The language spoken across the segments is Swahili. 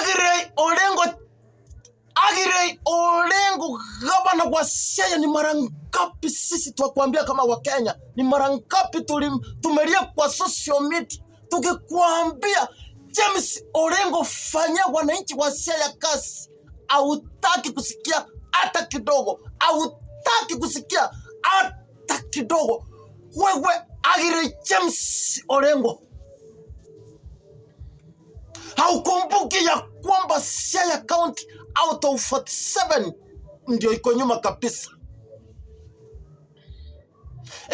Aggrey Orengo, Aggrey Orengo, gavana wa Siaya, ni mara ngapi sisi twakwambia kama Wakenya? Ni mara ngapi tumelia kwa social media tukikwambia James Orengo, fanyia wananchi wa Siaya kazi? Hautaki kusikia hata kidogo, hautaki kusikia hata kidogo. Wewe Aggrey James Orengo haukumbuki ya kwamba Siaya County out of 47 ndio iko nyuma kabisa,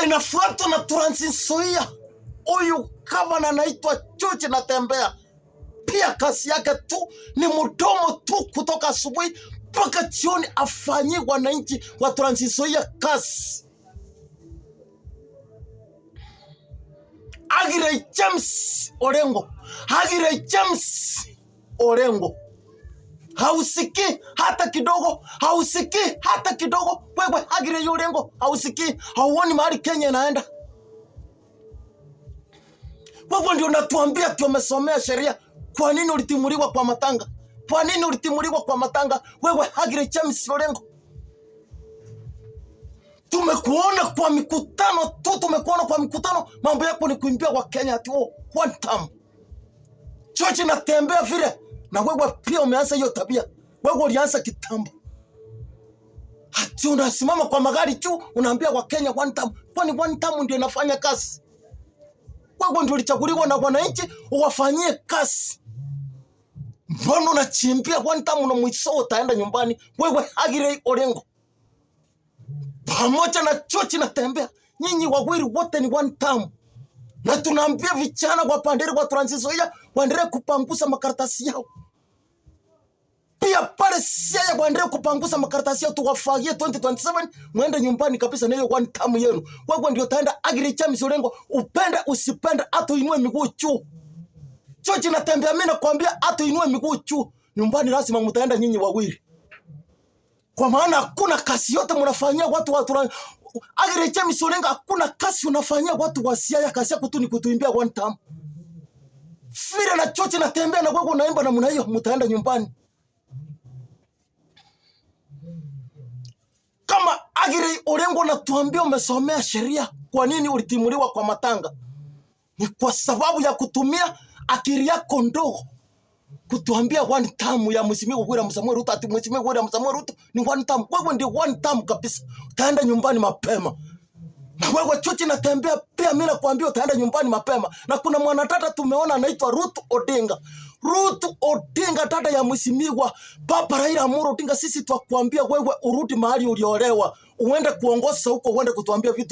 inafuatwa na Trans Nzoia. Huyu gavana anaitwa George Natembea, pia kazi yake tu ni mdomo tu, kutoka asubuhi mpaka jioni, afanyi wananchi wa Trans Nzoia kazi. Aggrey James Orengo, Aggrey James Orengo, hausikii hata kidogo, hausikii hata kidogo. Wewe Aggrey Orengo hausikii, hauoni mahali Kenya inaenda. Wewe ndio unatuambia ati umesomea sheria. Kwa nini ulitimuliwa kwa matanga? Kwa nini ulitimuliwa kwa matanga? Wewe Aggrey James Orengo, tumekuona kwa mikutano tu, tumekuona kwa mikutano, mambo yako ni kuimbia wa Kenya ati oh, one term. George Natembea vile, na wewe pia umeanza hiyo tabia. Wewe ulianza kitambo. Ati unasimama kwa magari tu unaambia wa Kenya one term. Kwani one term ndio inafanya kazi? Wewe ndio ulichaguliwa na wananchi uwafanyie kazi. Mbona unachimbia one term na mwisho utaenda nyumbani? Wewe Aggrey Orengo pamoja na George Natembea, nyinyi wawili wote ni one term. Na tunaambia vijana wa Panderi wa Trans Nzoia waendelee kupangusa makaratasi yao. Pia pale Siaya waendelee kupangusa makaratasi yao, tuwafagie 2027 muende nyumbani kabisa na hiyo one term yenu. Wewe ndio utaenda Aggrey James Orengo, upende usipende, hata uinue miguu juu. George Natembea, mimi nakwambia hata uinue miguu juu. Nyumbani lazima mtaenda nyinyi wawili. Kwa maana hakuna kazi yote mnafanyia watu wa Aggrey James Orengo, hakuna kazi unafanyia watu wa Siaya, kazi yako tu ni kutuimbia one term. Vile na George Natembea na wewe unaimba namna hiyo, mtaenda nyumbani. Kama Aggrey Orengo natuambia umesomea sheria, kwa nini ulitimuliwa kwa matanga? Ni kwa sababu ya kutumia akili yako ndogo kutuambia one term ya Mheshimiwa William Samoei Ruto, ati Mheshimiwa William Samoei Ruto ni one term. Wewe ndio one term kabisa, utaenda nyumbani mapema. Na wewe George Natembea pia, mimi nakwambia utaenda nyumbani mapema. Na kuna mwanadada tumeona anaitwa Ruth Odinga. Ruth Odinga, dada ya Mheshimiwa Papa Raila Amolo Odinga, sisi twakwambia wewe urudi mahali uliolewa, uende kuongoza huko, uende kutuambia vitu.